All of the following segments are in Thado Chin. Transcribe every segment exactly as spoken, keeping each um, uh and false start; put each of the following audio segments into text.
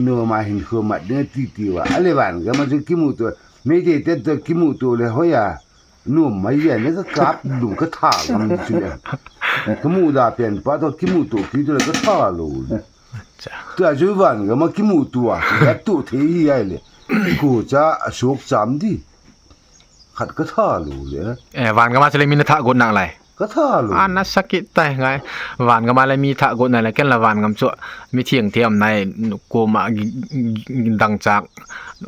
Nom a hin kho mat ding ti ti uva. Ale van gam a chu kimuto. Meitei te to kimuto le hoiya. Nom mai ya ne ka kap lum ka tha gam chu le. Ka mu da pen pa to kimuto kit le ka tha lou. Acha. Tua chu van gam a kimuto a. Ka tu thei hi ai le. Ko cha a sok cham di. Khat ka tha lou le. Eh, van gam a chu le mi na tha got nang lai. Ka tha lou. Ana sakit tai ngai. Van gam a le mi tha got nang lai. Ken la van gam chu mi thiang thiam nai koma dangchak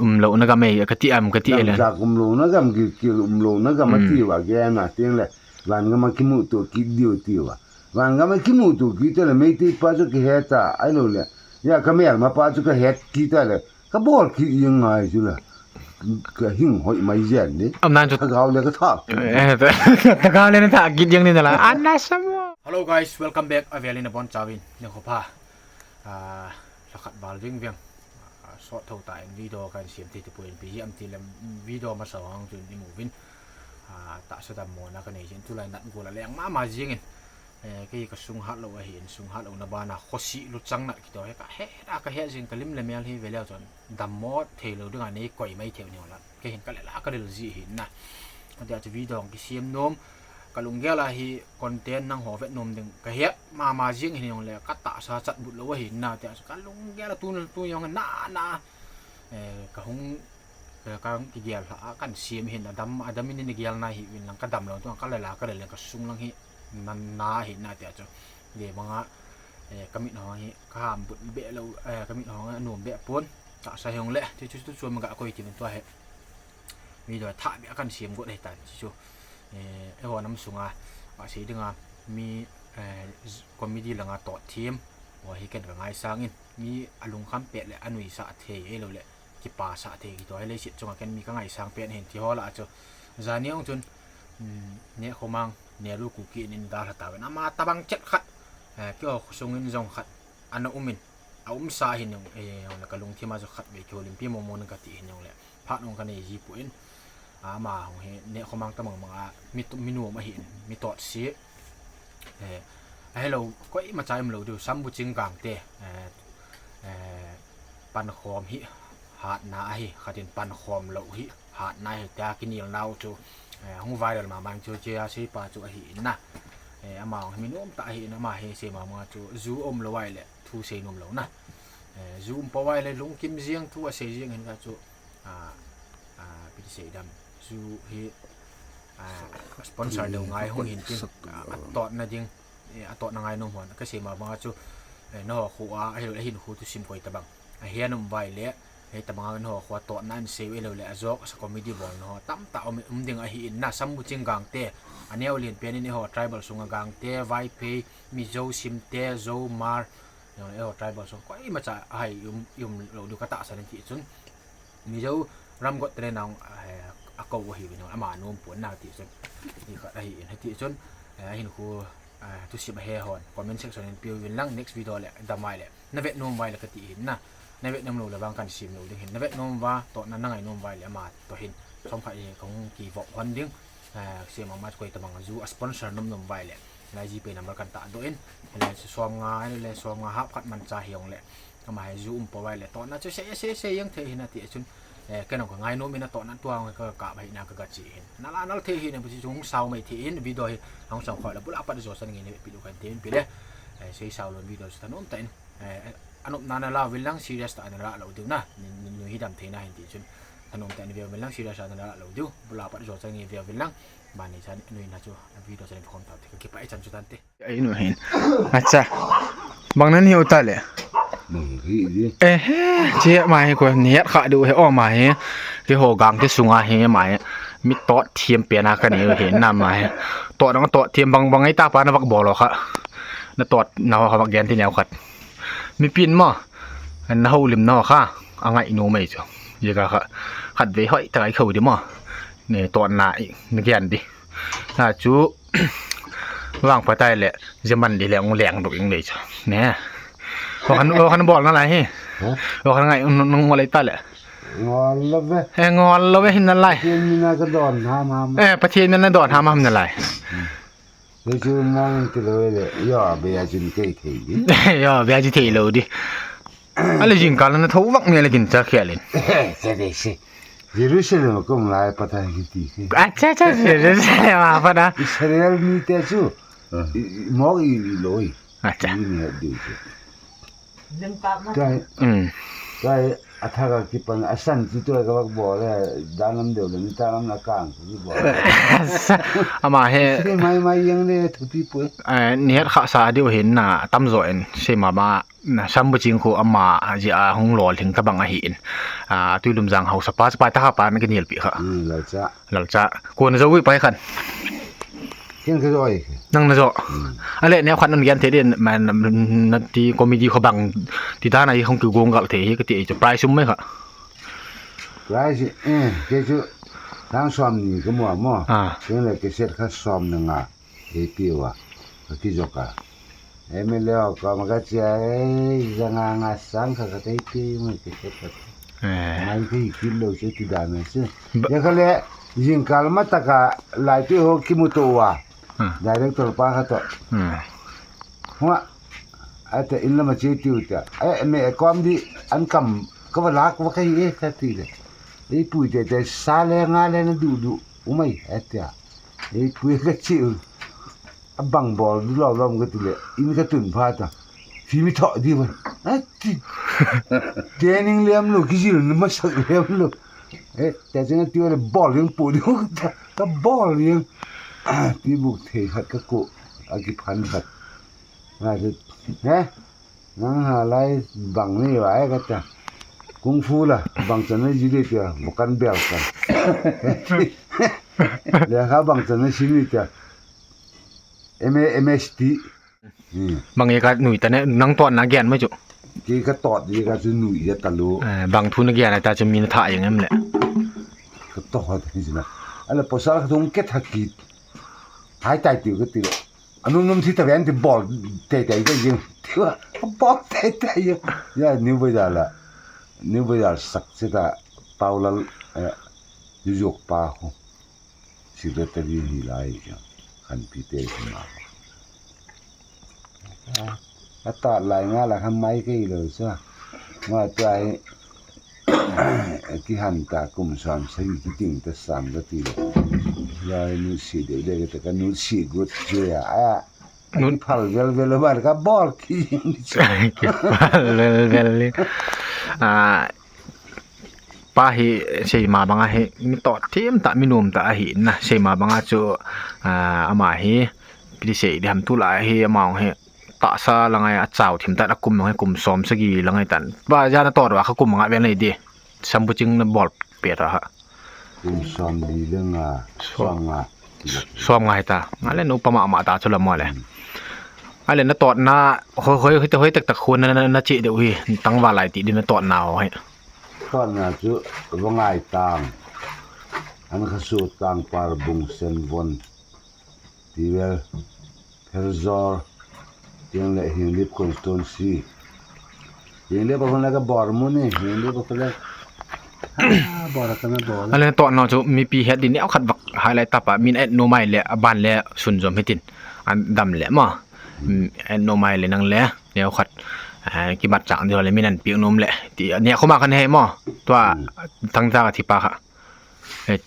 umlou na gam ei ka ti am ka ti le. Dangchak umlou na gam gilkel umlou na gam a ti uva ge na ting le. Van gam a kimuto kit diu ti uva. Van gam a kimuto kit le Meitei pa chu kihe ta ai lou le. Ya ka melma pa chu ka het kit le. Ka bol kit jeng ngai chu la. Ka hing hoi mai jen ni. Amnan chu. Thagau le ka tha. Eh, thagau le na tha kit jeng ni na la. Ana sam. Hello guys, welcome back. Avel in abon chauvin. Nekho pha. Ah, la khat val ving ving. Ah, sot tho ta in video kan siam ti ti poi in pi am ti le video masa hang chu ni mu vin. Ah, tahsa dammo na ka nei jin tulai nat gol a leng mama jing in. Eh, kei ka sung hat lou ahin, sung hat lou na bana khosi luchang na kito he ka he na ka he jing ka lim le mel hi veleu chun dammo thei lou dinga nei koi mai thei ni la. Kei hin ka le la ka ril ji hin na. Atia chu video ki siam nom. Ka lunggel a hi content nang ho vet nom ding ka he mama jing hin jong le ka tahsa chat but lou ahin na. Tia chu ka lunggel a tu tu jong na na. Eh, ka hung, eh, ka kigel a kan siam hin adam, adam in ni gel na hi vin lang ka dam lou tu ka le la ka ril ka sung lang hi. Na, na hi na tia chu. Ye banga, eh, ka mit hong hi, ka ham but be lou, eh, ka mit hong a nom be pon. Tahsa hong le, ti chu tu chu ma ga koi ti min tua he. Mi do tha be kan siam got he tan ti chu. Eh, eiho nam sunga, a sei dinga, mi, eh, z-, comedy langa tot thiam. Wa hi ken ka ngai sang in, mi alungkham pe le, anui sa thei, ei lou le. Kipasa thei kito, he leiset chunga ken mi ka ngaisang pen hin ti ho la chu. Jani ong chun, mm, Nekhomang, Nehru Kuki in in dal hata ven. Ama tabang chet khat, eh, kio khosung in jong khat, ana um in, a um sa hin jong, eh, jong le ka lungthim a chu khat ve kio lim pi mo mo nang ka ti hin jong le. Phat ong ka nei ji pu in, ama hong hi, Nekhomang tamang mang a, mi tu, mi nuam a hin, mi tot si. Eh, a hello, koima cha um lou diu, Sambuching Gangte, eh, eh, pankhom hi hatna ahi, khatin pankhom lou hi hatna ahi, tia kinel nau chu, eh, hung viral ma mang chu, chia sei pa chu ahi in na. Eh, ama hong mi nom ta ahi in, ama hi sei ma ma chu, ju um lou ai le, thu sei nom lou na. Eh, ju um pau ai le, lungkim jing thu a sei jing hin ka chu, a, a, pi ti sei dam. Ju hi, a, sponsor deu ngai hung hin tin, a, a tot na ding, eh, a tot na ngai nom hon. Ka sei ma bang a chu, eh, na ho khu a, a hin, a hin khu tu sim koi ta bang. A hian um vai le, hei ta bang a na ho khu a tot na an sei ve lou le, a jok, a sa comedy bol na ho, tam ta um, um ding ahi in na Sambuching Gangte, a neo lien pen in ho tribal sunga Gangte, Vaiphei, Mizo, Simte, Zo, Hmar, Jong le eiho tribal sung koima cha ahai um, um lou diu ka tahsan in ti chun. Mizo ram got te le nang, eh, a kou ahi uvin jong le ama nom pon na ti chun. Ti khat ahi in ti chun, eh, hin khu, eh, thusim ahe hon comment section in piu vin lang next video le dam vai le. Na vet nom vai le ka ti hin na. Na vet nom lou le vang kan sim lou ding hin. Na vet nom va to na na ngai nom vai le ama to hin. Som khat hi kong ki vok hon ding. Eh, sim ama koi ta bang ju a sponsor nom nom vai le. Lai GPay number kan ta do in. Lai su som nga, lai som nga hap khat man cha hiong le. Kama hai ju um po vai le. To na chu se, se, se yang thei hin a ti chun. Eh, ken ong ka ngai nom in a to na tua ong ka ka bai na ka ga chi hin. Na la nal thei hin a bu chi chung sao mai thei in video hi. Hong sao khoi la bula pat jo san ngi ne pi lu kan thei in pi le. Eh, sei sao lon video chu thanom ta in. Eh, anop na na la vil lang serious ta na la lo diu na. Ni, ni, ni hi dam thei na hin ti chun. Thanom ta in video vil lang serious ta na la lo diu. Bula pat jo san ngi video vil lang. Ba ni chan nui na chu video chan khom ta. Ka ki pa i chan chu tan te. Ai nu hin. Acha. Bang nan hi u ta le. Bang hi di. Eh, he, che ma hi ko ni yat kha du he o ma hi. Ke ho gang ke sunga hi ma hi. Mi tot thiam pe na ka ni he na ma hi. Tot dang tot thiam bang bang ai ta pa na vak bol o kha. Na tot na ho kha vak gen ti neo khat. Mi pin ma. Na ho lim na ho kha. A ngai nu mai chu. Ye ka kha. Khat ve hoi ta ngai khau di ma. Ne tot na i, na gen di. Na chu vang patai le jeman di le ong leng dok ing le chu. Ne. Wa khan, wa khan bol na lai hi. Hả? Wa khan ngai nung ngai ta le. Ngol lo ve. He ngol lo ve hin na lai. Pathian min a ka don ham ham. Eh, Pathian min a don ham ham na lai. Ni chu mong ti lo le. Yo, be a chin kei thei di. Yo, be a chi thei lo di. Ale jingkal na tho vak ni le kin cha khel in. Che de se. Jerusalem kum lai pata kiti ke. Acha, acha, Jerusalem a pata. Israel mite chu. I, i, mok i, i loi. Acha. Ni ni di chu. Kai. Hmm. Kai athaka kipan asan ti to ka bak bol le danam deu le ni tanam na kang ki bol. Ama he. Sei mai mai yang le thupi pu. Eh, ni het kha sa diu hin na tamjo en sei ma ba. Na, Sambuching khu ama jeh a hung lolhing tabang ahi in. A, Tuilumjang haosa pa, pa ta kha pa na kinel pi kha. Hmm, Lalcha. Lalcha. Ko na jo ui pai khan. Ken ka jo ai. Nang na jo. Hmm. Ale ne khan an gen the din man na ti comedy kho bang ti ta na hi hung ki gong gal the hi ka ti ai chu price um mai kha. Price, eh, ke chu tang som ni ka mo mo. Ah. Ken le ke set kha som na nga. Ei piu a, ka kijok a. Ei mi leo ka ma ka chia, ei, janga nga sang kha ka tei piu mi ki se ka. Eh. Mai ki ki lo se ki da me se. Ba- Ya ka le, jingkal ma ta ka, lai pi ho ki mu to wa. Hmm. Director pa ka to. Hmm. Hua, ate in la ma che tiu ta. Eh, me kom di, an kam, ka va lak va ka hi e ka ti le. Ei pui te te sa le nga le na du du, u mai, ate a. Ei pui ka chiu. A bang bol du lom lom ka ti le. In ka tun pha ta. Fi mi tho di van. A ti. Training lem lo, ki jil na ma sak lem lo. Eh, ta jeng ti le bol yang pu di ta. Ta bol yang. Ah, ti buk thei khat ka ko. A ki phan khat. Nga ti. Eh? Nang ha lai bang ni wa ai ka ta. Kung fu la, bang chan ni ji di tia, bukan bel kan. Le kha bang chan ni si ni tia. M A, M S T. Hmm. Bang e ka nui ta ne, nang tot na gen mai chu. Ki ka tot di ka chu nui ya ta lu. Eh, bang thu na gen ta chu min tha yang em le. Ka tot ni na. Ala posal ka thung ke tha ki. Hai tai tiu ka ti le. Anum num thi ta ven ti bol te te te jing. Ti wa, bol te te jing. Ya, New Bazar la. New Bazar sak se ta Paulal, eh, Yuyok pa ho. Secretary hi lai jing. Khan pi te hi ma. A ta lai nga la khan mai ke lo sa. Ma ta hi Kihan ta kum som sagi kiting ta sam ka ti le. Ya nu si de de ka ta ka nu si gut chu ya. A. Nu- Ki phal vel vel ba ka bol ki. Ki phal vel vel ni. A, pa hi sei ma banga hi mi tot thim ta mi nom ta ahi na sei ma banga chu, a, ama hi pi sei de ham tu la hi ama hi. Tahsa la ngai a chau thim ta a kum ngai kum som sagi la ngai tan. Ba ja na tor wa kha kum nga ven nei di. Sambuching na bol pe ta ha. Kum som li le nga, som nga. Som ngai ta. Nga le nu pa ma ma ta chu la mo le. Ale na tot na hoi hoi hoi tak tak khun na, na, na che de u hi. Tang va lai ti di na tot na ho hi. Tot na chu va ngai tang. An kha su tang par bung sen von. Ti vel, Pherzawl, tiang le Henglep constituency. Henglep a khun le ka bor mu ni, Henglep a khun le. Ah, bor ka na bor. Ale tot na chu mipi het di neo khat vak highlight ta pa, min et no mai le, aban le sunjom hitin. An dam le mo. Mm, et no mai le nang le, neo khat. Eh, kimat chang di le min an piak nom le. Ti, ne khoma kan he mo. Tua, hmm. Thangta ka thi pa kha. Eh,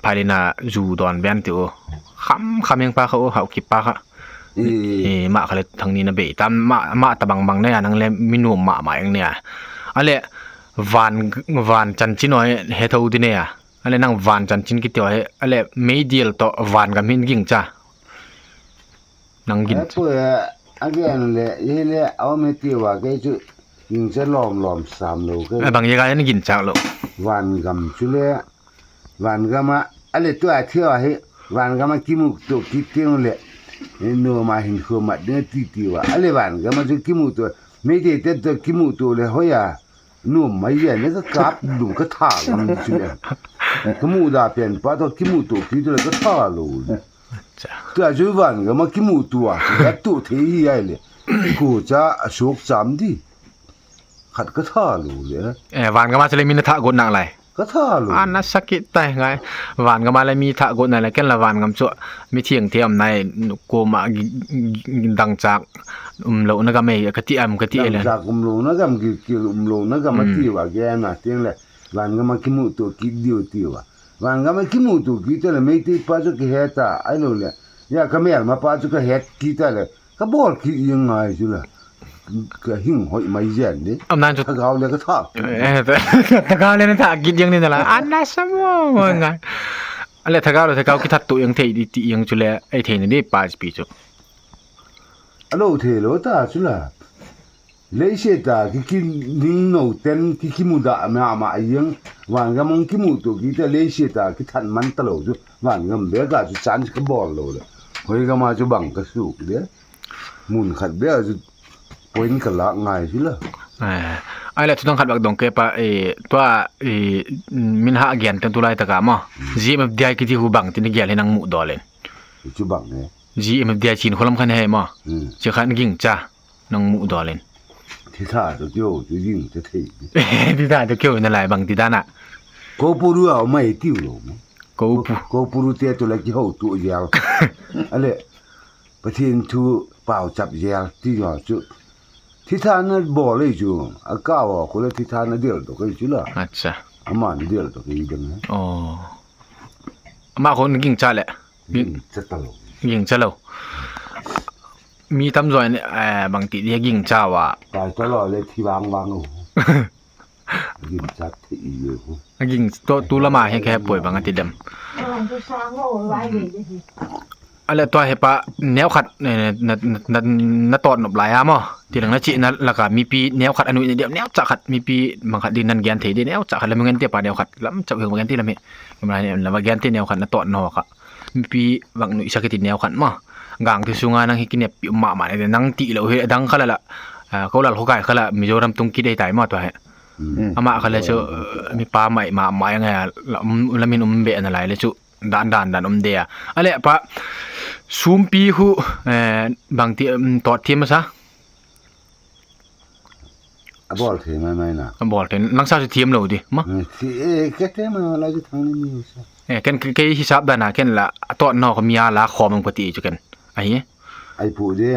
Phailin a ju don ben ti u. Kham, kham eng pa kha u, hau kip pa kha. I. Eh, ma kha le thang ni na bei. Tam ma, ma ta bang bang ne a nang le mi nom ma ma eng ne a. Ale van, van chanchin oi he tho di ne a. Ale nang van chanchin kiti oi he. Ale meidil to van gam hin ging cha. Nang gin. He pu he, a gen le, he le, a om he ti wa ke chu, ging cha lom lom sam lo ke. A bang ye ga nang gin cha lo. Van gam chu le, Van gam a, ale tua thia hi, van gam a kimu to kit tiang le, no ma hin kho mat ding ti ti wa, ale van gam a chu kimu to, meidil te to kimu to le hoiya, no mai ya ne ka kap lum ka tha gam chu le. Ka mu da pen pa to kimu to kit le ka tha lo le. Cha. Tua chu van gam a kimu to a, ka to the hi ai le. Ko cha a sok cham di. Khat ka tha lo le. Eh, van gam a chu le min na tha got nak lai. Ka tha lou. Ana sakit tai ngai. Van gam a le mi tha got na le ken la van gam chu mi thiang thiam nai koma dangchak umlou na gam ei ka ti am ka ti ei le. Dangchak umlou na gam, gilkel umlou na gam a ti uva, gei na tiang le van gam a kimuto kit diu ti uva. Van gam a kimuto kit le Meitei pa chu kihe ta, ahilou le, ya ka melma pa chu ka het kit ta le, ka bol kit jeng ngai chu la. Ka hing hoi mai jen di. Am nan chu thagau le ka tha. Eh, thagau le na tha kit jeng ni na la. Ana sa mo mo ngai. Ale thagau le thagau kithat to jeng thei di ti jeng chu le, ei thei na di pa pi chu. Alou thei lou ta chu la. Leiset a ki, ki ning no ten ki, kimuda ma ma jeng. Van gam a kimuto kit le leiset a kithat man ta lou chu. Van gam be ka chu chance ka bol lou le. Hoi gam a chu bang ka suk de. Mun khat be a chu point ka la ngai chu la. Eh, ai le thu dang khat bak dong ke pa, eh, tua, eh, min ha gen ten tu lai ta ka mo. G M F D I kiti hu bang tin gel he nang mu dol in. Chu bang ne. G M F D I chin kholam khan he mo. Hmm. Chi khan ging cha. Nang mu dol in. Thi tha to kyo, tu jing te thei. Thi tha to kyo na lai bang ti dana. Ko puru a mai tiu lo mo. Ko pu. Ko puru te to la ki ho tu jel. Ale. Pathen thu pau chap jel ti jo chu. Thi tha na bol le chu. A ka wa ko le thi tha na del to kai chu la. Acha. Ama na del to kai dang. Oh. Ama ko ging cha le. Ging cha ta lo. Ging cha lo. Mi tam jo in, eh, bang ti dia ging cha wa. Kai ta lo le thi vang vang lo. Ging cha thi i yo. Ging to tu lama he ke poi bang ati dem. Ale to he pa neo khat, eh, na, na, na, na tot nop lai a mo. Ti lang na chi na la ka mipi neo khat anu ni dia neo cha khat mipi bang khat din nan gen thei di neo cha khat le mungen te pa neo khat lam cha he mungen ti lam he. Lam he la gen ti neo khat na tot no kha. Mipi vang nu isa kiti neo khat ma. Gang ti sunga nang hi kinep pi ma ma ne nang ti lo hi dang khala la. Ah, ko lal ko kai khala Mizoram tung ki dei tai ma to he. Hmm. Ama khala chu, eh, mi pa mai ma ma yang ya la, um, la min um be na lai le chu dan dan dan um de ya. Ale pa sumpi hu, eh, bang ti, um, tot ti ma sa. A bol thei mai mai na. A bol thei. Langsa chu thiam lo di. Ma. Hmm, thi, eh, ke te ma la ju thang ni mi sa. Eh, ken ke, ke hisap da na ken la a tot no ko mi a la khom ko ti chu ken. Ahi. Ai pu de.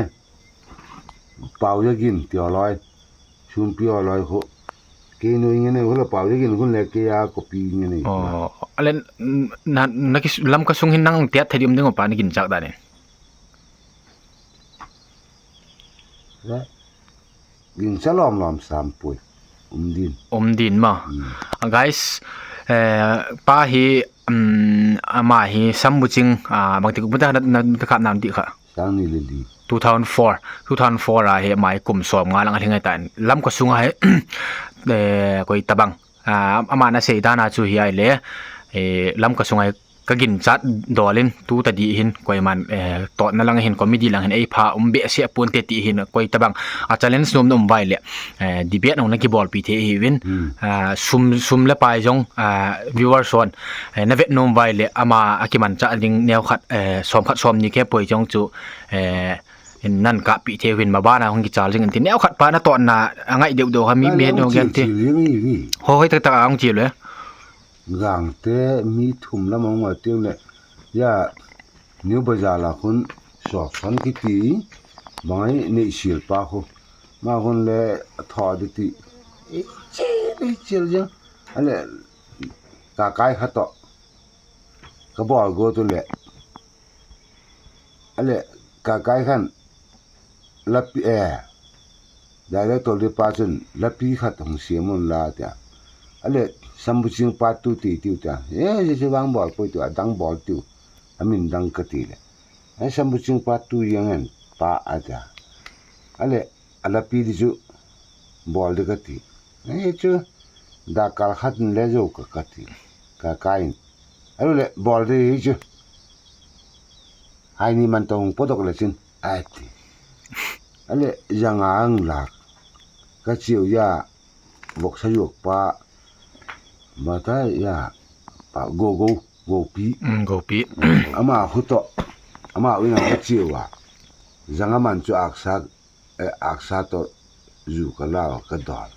Pau ya gin ti o loi. Sum pi o loi ko. Ke no ingen ne ko la pau ya gin kun le ke ya ko pi ingen ne. Oh, ale na, na ki lam ka sung hin nang tiat thei di um ding o pa ni gin chak da ne. Le. Ging cha lom lom sam pui. Um din. Um din ma. Hmm. Ah, guys, eh, pa hi, um, ama hi Sambuching, ah, bang ti ku ta na, na, na kap nam ti kha. Sang ni le li. Two thousand four, two thousand four a hi ama hi kum som nga lang a hi ngai ta. Lam ka sunga hi, eh, koi tabang. Ah, ama na sei dan a chu hi ai le, eh, lam ka sunga hi ka ginchat dol in tu ta di hin koiman, eh, totna lang hin comedy lang hin ei pha um behseh pon te ti hin koi tabang a challenge nom na um vai le, eh, debate nong na kibol pi thei hi vin. Hmm. Ah, sum, sum le pai jong, ah, viewers hon, eh, na vet nom vai le ama a kimanchah ding neo khat, eh, som khat som ni ke poi jong chu, eh, in nan kap pi thei vin ma bana hung kichal jing in ti neo khat pa na totna a ngai deu deu kha mi, mi het no gen ti. Ho hoi tak tak a hung chi le. Gangte mi thum lam a hung a tiang le, ya, New Bazar la khun, Sokson kiti, bangai nei sil pa khu. Ma khun le, tho di ti. Ei chil, ei chil jeng. Ale, ka kai kha to. Ka bol go tu le. Ale, ka kai khan, lapi, eh, director di pa chun, lapi khat hung siam un la tia. Ale, Sambuching pa tu ti tiu tia. Eh, je se vang bol poi tiu, a dang bol tiu. A min dang ka ti le. Eh, Sambuching pa tu yang en pa a tia. Ale, a lapi di chu bol di ka ti. Ei chu, da kal khat in le zo ka ka ti. Ka kai in. Alu le bol di hi chu. Hai ni man tong podok le chin. A ti. Ale jang a ang lak. Ka chiu ya. Vok sa yok pa. Ma ta ya. Pa go go. Go pi. Mm, go pi. Ama hu to. Ama u ina ka chiu a. Jang a man chu ak sa. Eh, aksa to ju ka la ka dol.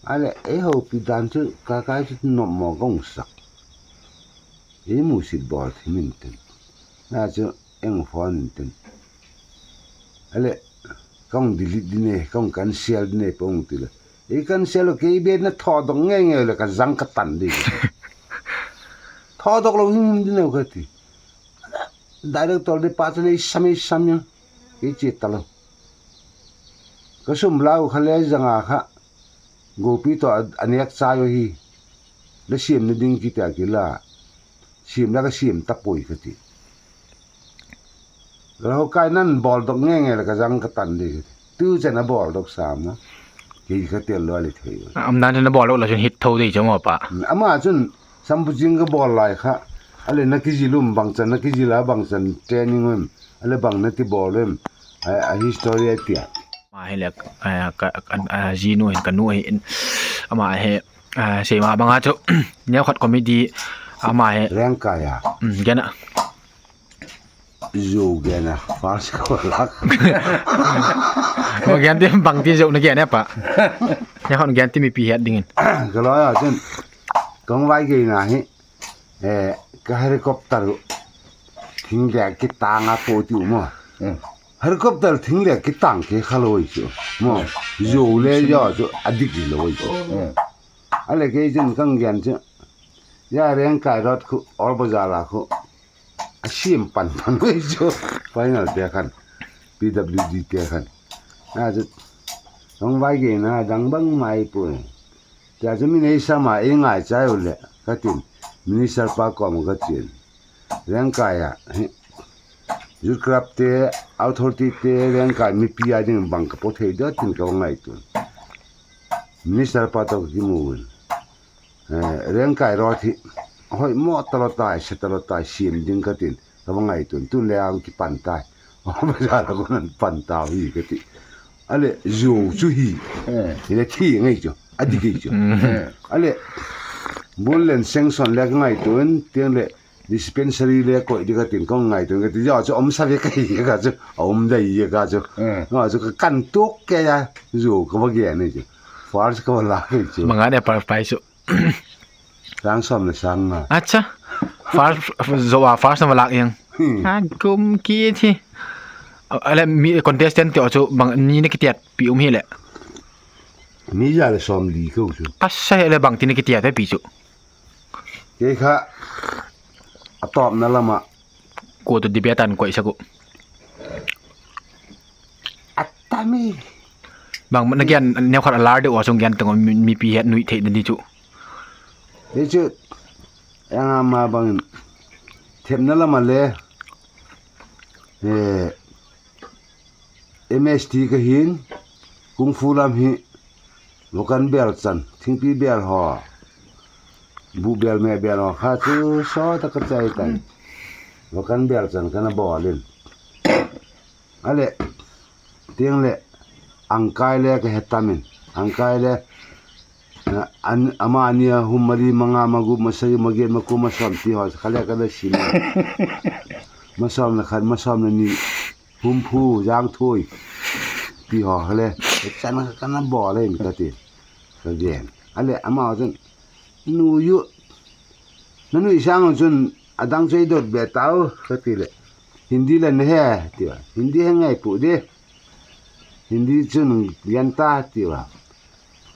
Ale, ei houpi dan chu, ka kai chu nom mo kong sak. Ei musit bol thi min tin. Na chu, eng phone tin. Ale, kong delete din e, kong cancel din e, pong ti le. Ei cancel lo, kei be na tho dok nge nge le ka jang ka tan di. Tho dok lo him him din e ka ti. Director de pa chu nei sam ei sam ya. Kei che ta lo. Ka sum lau kha le janga kha. Gopi to a, a nek cha yo hi. La siam na ding ki ta ki la. Siam la ka siam ta poi ka ti. La ho kai nan bol dok nge nge la ka jang ka tan di ka ti. Tu chen a bol dok sam na. Kei ka tel lo le thei. Am nan chen a bol dok la chen hit tho di chamo pa. Ama chun Sampuching ka bol lai kha. Ale na kijil um bang chan, na kijil a bang chan training um. Ale bang na ti bol um. A, a history a tia. Ama hi le, a, ka, ka, a, jinu hin ka nu hin. Ama hi, a, seima banga chu. Neo khat comedy. Ama hi. Rengkai a. Mm, gena. Jou gena. First ko lak. Ko gen ti bang ti jou na gena pa. Neo khat gen ti mipi het dingin. Ka lo ya chen. Kong vai gena hi. Eh, ka helicopter thing le kitang a po ti u mo. Mm. Helicopter thing le kitang ke kha lo chu. Mo, jou le jo chu a dik lo chu. Mm. Ale kei chen kang gen chu. Ya Rengkai Road khu, All Bazar a khu. A siam pan pan lo chu. Final te khan. P W D te khan. A chu. Kong vai gena dang bang mai pu. Tia chu min ei sam a, ei ngaicha u le, ka tin, Minister pa kom ka chen. Rengkai a, hi, Youth Club te, authority te, Rengkai mipi a ding bang ka po thei dia tin ka ngaito. Minister pa to ki mu un. Eh, Rengkai Road hi, hoi mo ta lo tai, se ta lo tai, siam ding ka tin, ka ngaito. Tu le ang ki pan tai. Bazar a ko nan pan ta hi ka ti. Ale, jou chu hi. Eh. Ile thi ngai chu. A dik ngai chu. Mm. Eh. Ale, bul len sanction le ka ngaito in, tiang le dispensary le koi di ka tin kong ngaito in ka ti. Jo chu om sa ve ka hi ka chu. A om dai hi ka chu. Eh. Nga chu ka kan tok ke ya. Jou ka va ge ni chu. First ka va la ngai chu. Manga ne par pai chu. Sang som le sang nga. Acha. First, jou a first na va lak eng. Hmm. A gum ki thi. Ale mi contestant te chu bang ni na kitiat pi um hi le. Mi ja le som li ko chu. Asa le bang ti na kitiat pi chu. Kei kha a top na lama. Ko to debate an koi sa ko. Atami. Bang na gen neo khat a lar de o sung gen tong mi, mipi het nui thei na di chu. Hi chu, eng ama bang, themna lama le, eh, M S T ka hin, kung fu lam hi, vokan bel chan, thingpi bel ho, bu bel me bel ho, kha chu so ta ka chai tai. Vokan bel chan ka na bol in. Ale, tiang le, angkai le ka he tamin. Angkai le, a, an, ama nia hum mali manga magu masagi magen maku masom ti ho. Kha le ka na sim. Masom le khat, masom le ni. Hum phu, jang thui. Ti ho kha le. Chan ka na bol le ka ti. Ka gen. Ale, ama ho chun. Nu yu. Na nu isang chun adang chei dot be tau, ka ti le. Hindi le na he, ti va. Hindi he ngai pu de. Hindi chun yan ta, ti va.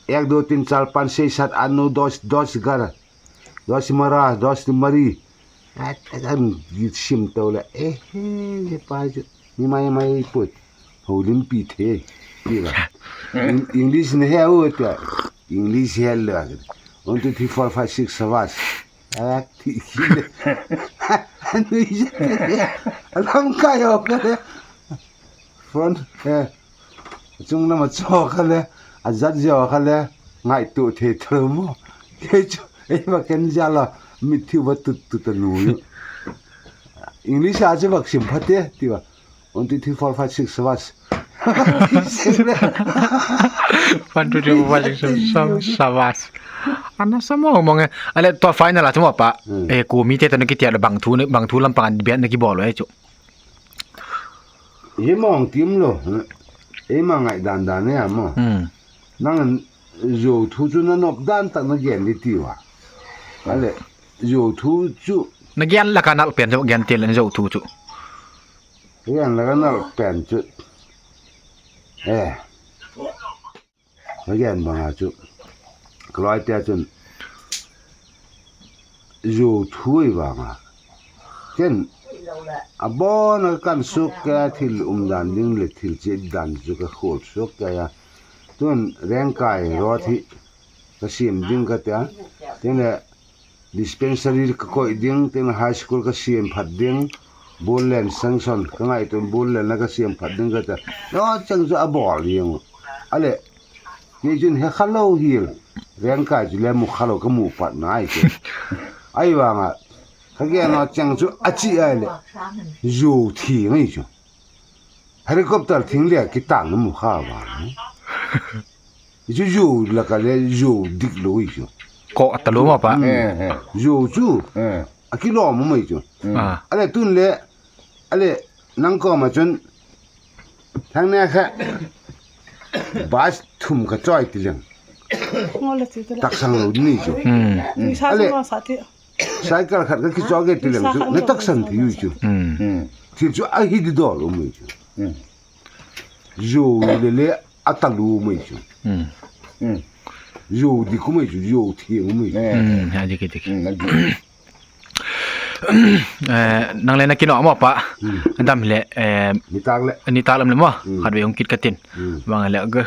Ek do tin char panch chhe sat aat no dos, dos ghar. Dos mara, dos mari. At, at, an, sim to le. Eh, eh, le pa chu. Ni mai mai put. Houlimpi the. Ti va. Eng-, English na he u tia. English he le. One, two, three, four, five, six, sabas. A, ti, ti le. Anu i je. Alam kai ho ka le. Front, eh. Chung lam a cho ka le. A jat jo ka le. Ngaito the thar mo. Ke chu. Ei va ken ja la. Mit thi va tut tut anu. English a chu va sim pha te. Ti va. One, two, three, four, five, six, sabas. One, two, three, four, five, six, seven, sabas. Ana sa mo mo nge. Ale to final a chuma pa. Hmm. Eh, ko mi te to na kiti a bang thu, bang thu lam pang bian na ki bol e chu. Ye mong tim lo. E ma ngai dan dan ne mo. Hmm. Nang Jou thu chu na nop dan tak na gen di ti va. Ale, jou thu chu. Na gen la ka nal pen chu gen ti le jou thu chu. Gen la ka nal pen chu. Eh. Ka gen banga chu. Ka loi te chun. Jou thu i vanga. Ken. Abon a kan suk ke thil um dan ding le thil che dan chu ka khol suk ke ya. Tun rengkai ro thi. Ka sim ding ka tia. Tin le dispensary ka koi ding, tin high school ka siam phat ding, ball len sanction, ka ngai tun ball len la ka siam phat ding ka ta. No, chang chu a bol ding. Ale, ni chun he kha lo hil, reng kai chu le mu kha lo ka mu pat nai chu. Ai vanga, ka ge no chang chu a chi ai le, jou thi ngai chu. Helicopter thing le ki tang mu kha va. Chu jou la ka le jou dik lo i chu. Ko ta lo ma pa. Eh, eh. Jou chu. Eh. A ki lo mo mai chu. Ah. Ale tun le, ale nang ko ma chun. Thang ne kha. Bus thum ka choi ti leng. Ngol le ti te la. Tak sang lo ni chu. Hmm. Ni sa Ale. Sa ti. Cycle khat ka kichoi ke ti leng chu. Ni tak sang ti yu chu. Hmm. Hmm. Thil chu a hi di dol um mai chu. Hmm. Jou le le a ta lu mai chu. Hmm. Hmm. Jou di ku mai chu, jou thi ngu mai chu. Eh. Hmm, ha, dik, dik. Hmm, na dik. Eh, nang le na kino mo pa. Hmm. Dam le, eh, ni tak le. Ni tak lam le mo. Hmm. Khat ve hung kit ka tin. Hmm. Bang le, ga,